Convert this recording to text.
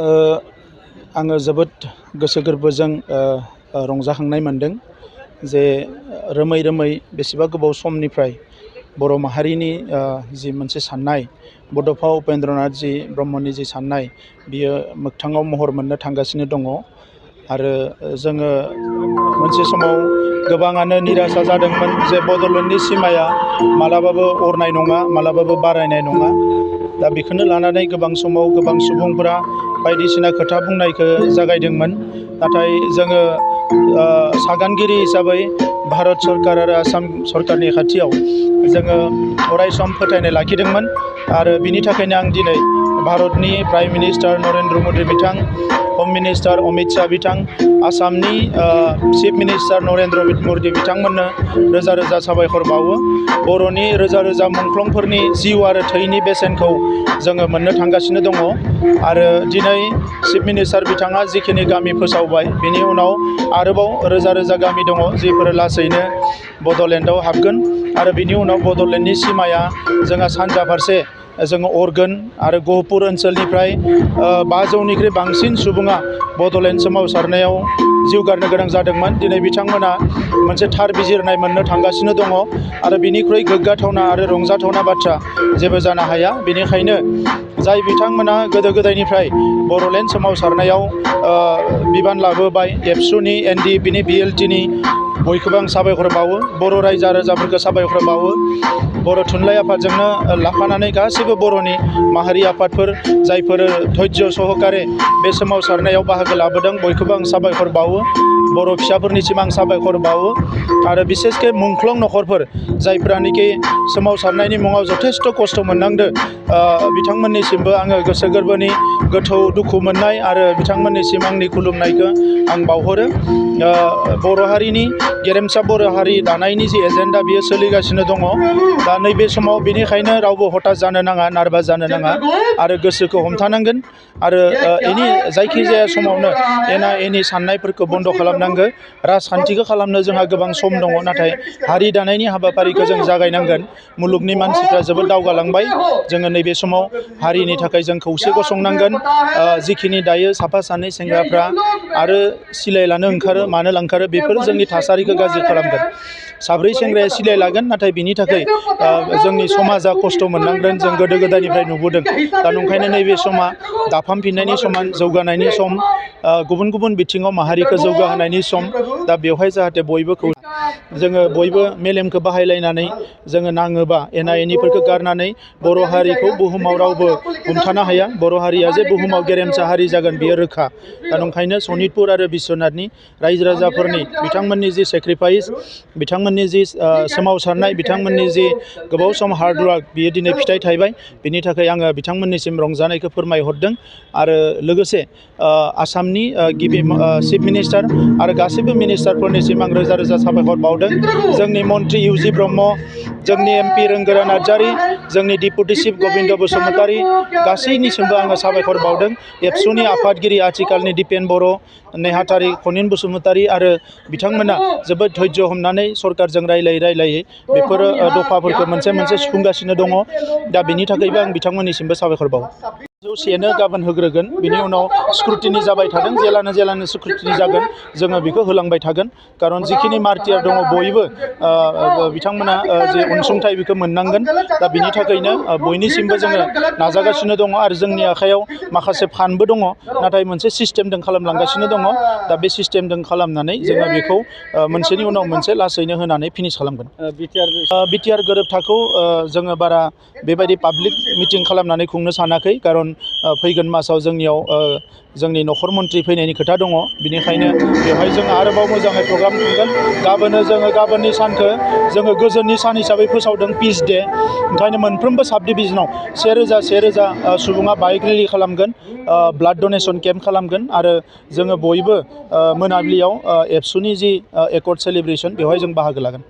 आङो जोबोद गोसो गोरबोजों रंजाखांनाय मोनदों जे रोमै रोमै बेसेबा गोबाव समनिफ्राय बर' माहारिनि जि मोनसे साननाय बड'फा उपेन्द्रनाथ जी ब्रह्मनि जि साननाय बियो मोगथाङाव महर मोननो थांगासिनो दङ आरो जोङो मोनसे समाव गोबाङानो निराशा जादोंमोन जे बड'लेण्डनि सिमाया मालाबाबो अरनाय नङा मालाबाबो बारायनाय नङा। दा बेखौनो लानानै गोबां समाव गोबां सुबुंफोरा बायदिसिना खोथा बुंनायखौ जागायदोंमोन। नाथाय जोङो सागानगिरि हिसाबै भारत सरकार आरो आसाम सरकारनि खाथियाव जोङो अरायसम फोथायनाय लाखिदोंमोन आरो बिनि थाखायनो आं दिनै भारतनि प्राइम मिनिस्टार नरेन्द्र मदि बिथां, हम मिनिस्टार अमित शाह बिथां, आसामनि चिफ मिनिस्टार नरेन्द्र मदि बिथांमोननो रोजा रोजा साबायखर बावो। बर'नि रोजा रोजा मुंख्लंफोरनि जिउ आरो थैनि बेसेनखौ जोङो मोननो थांगासिनो दङ आरो दिनै चिफ मिनिस्टार बिथाङा जिखिनि गामि फोसावबाय बिनि उनाव आरोबाव रोजा रोजा गामि दङ जिफोर लासैनो बड'लेण्डआव हाबगोन आरो बिनि उनाव बड'लेण्डनि सिमाया जोंहा सानजा फारसे जोङो अरगोन आरो गहपुर ओनसोलनिफ्राय 500निख्रुइ बांसिन सुबुङा बड'लेण्ड सोमावसारनायाव जिउ गारनो गोनां जादोंमोन। दिनै बिथांमोना मोनसे थार बिजिरनाय मोननो थांगासिनो दङ आरो बिनिख्रुइ गोग्गाथावना आरो रंजाथावना बाथ्रा जेबो जानो हाया। बेनिखायनो जाय बिथांमोना गोदो गोदायनिफ्राय बड'लेण्ड सोमावसारनायाव बिबान लाबोबाय एबसुनि एनडिएफबिनि बिएलटिनि बयखौबो आं साबायखर बावो। बर' रायजो राजाफोरखौ साबायखर बावो। बर' थुनलाइ आफादजोंनो लाफानानै गासैबो बर'नि माहारि आफादफोर जायफोर धैर्य सहकारे बे सोमावसारनायाव बाहागो लाबोदों बयखौबो आं साबायखर बावो। बर' फिसाफोरनिसिम आं साबायखर बावो आरो बिसेसके मुंख्लं नखरफोर जायफ्रानोखि सोमावसारनायनि मुङाव जथेस्थ' खस्थ' मोननांदो बिथांमोननिसिमबो आङो गोसो गोरबोनि गोथौ दुखु मोननाय आरो बिथांमोननिसिम आंनि खुलुमनायखौ आं बावहरो। बर' हारिनि गेरेमसा बर' हारि दानायनि जि एजेन्डा बियो सोलिगासिनो दङ। दा नैबे समाव बेनिखायनो रावबो हताश जानो नाङा, नार्भास जानो नाङा आरो गोसोखौ हमथानांगोन आरो एनि जायखिजाया समावनो एना एनि साननायफोरखौ बन्द' खालामनांगौ। राजखान्थिखौ खालामनो जोंहा गोबां सम दङ, नाथाय हारि दानायनि हाबाफारिखौ जों जागायनांगोन। मुलुगनि मानसिफ्रा जोबोद दावगालांबाय, जोङो नैबे समाव हारिनि थाखाय जों खौसे गसंनांगोन। जिखिनि दायो साफा सानै सेंग्राफ्रा आरो सिलाय लानो ओंखारो मानो लांखारो बेफोर जोंनि थासारिखौ गाज्रि खालामगोन। साब्रै सेंग्राया सिलाय लागोन नाथाय बिनि थाखाय जोंनि समाजा खस्थ' मोननांगोन जों गोदो गोदायनिफ्राय नुबोदों। दा नंखायनो नैबे समा दाफामफिननायनि समान जौगानायनि सम, गुबुन गुबुन बिथिङाव माहारिखौ जौगाहोनायनि सम। दा बेवहाय जाहाथे बयबो जोङो बयबो मेलेमखौ बाहायलायनानै जोङो नाङोबा एना एनिफोरखौ गारनानै बर' हारिखौ बुहुमाव रावबो हमथानो हाया। बर' हारिया जे बुहुमाव गेरेमसा हारि जागोन बियो रोखा। दा नंखायनो सनितपुर आरो बिश्वनाथनि रायजो राजाफोरनि बिथांमोननि जि सेक्रिफाइस, बिथांमोननि जि सोमावसारनाय, बिथांमोननि जि गोबाव सम हार्डवार्क बियो दिनै फिथाइ थायबाय। बिनि थाखाय आङो बिथांमोननिसिम रंजानायखौ फोरमायहरदों आरो लोगोसे आसामनि गिबि चिफ मिनिस्टार आरो गासैबो मिनिस्टारफोरनिसिम आं रोजा रोजा साबायखर बावदों। जोंनि मन्त्रि इउजि ब्रह्म, जोंनि एमपि रोंगोरा नार्जारि, जोंनि डिपुटि चिफ गबिन्द बसुमतारी गासैनिसिमबो आङो साबायखर बावदों। एबसुनि आफादगिरि आथिखालनि दिपेन बर', नेहाथारि खनिन बसुमतारी आरो बिथांमोना जोबोद धैर्य हमनानै सरकारजों रायलायै बेफोरो दफाफोरखौ मोनसे मोनसे सुफुंगासिनो दङ। दा बिनि थाखायबो आं बिथांमोननिसिमबो साबायखर बावो। 100नो गाबोन होग्रोगोन, बिनि उनाव स्क्रुटिनि जाबाय थादों। जेलानो स्क्रुटिनि जागोन जोङो बेखौ होलांबाय थागोन। खारन जिखिनि मार्टियार दङ बयबो बिथांमोना जे अनसुंथाइ बेखौ मोननांगोन। दा बिनि थाखायनो बयनिसिमबो जोङो नाजागासिनो दङ आरो जोंनि आखायाव माखासे फान्डबो दङ, नाथाय मोनसे सिस्टेमजों खालामलांगासिनो दङ। दा बे सिस्टेमजों खालामनानै जोङो बेखौ मोनसेनि उनाव मोनसे लासैनो होनानै फिनिश खालामगोन। बिटिआर गोरोबथाखौ जोङो बारा बेबायदि पाब्लिक मिटिं खालामनानै खुंनो सानाखै, खारन फैगोन मासाव जोंनियाव जोंनि नखर मन्थ्रि फैनायनि खोथा दङ। बेनिखायनो बेवहाय जोङो आरोबाव मोजाङै प्रग्राम खुंगोन। गाबोननि सानखौ जोङो गोजोननि सान हिसाबै फोसावदों, पिस डे। ओंखायनो मोनफ्रोमबो साब डिभिजनाव 1000 सुबुङा बाइक रेलि खालामगोन, ब्लाड डनेसन केम्प खालामगोन आरो जोङो बयबो मोनाबिलियाव एबसुनि जि एकर्ड सेलिब्रेसन बेवहाय जों बाहागो लागोन।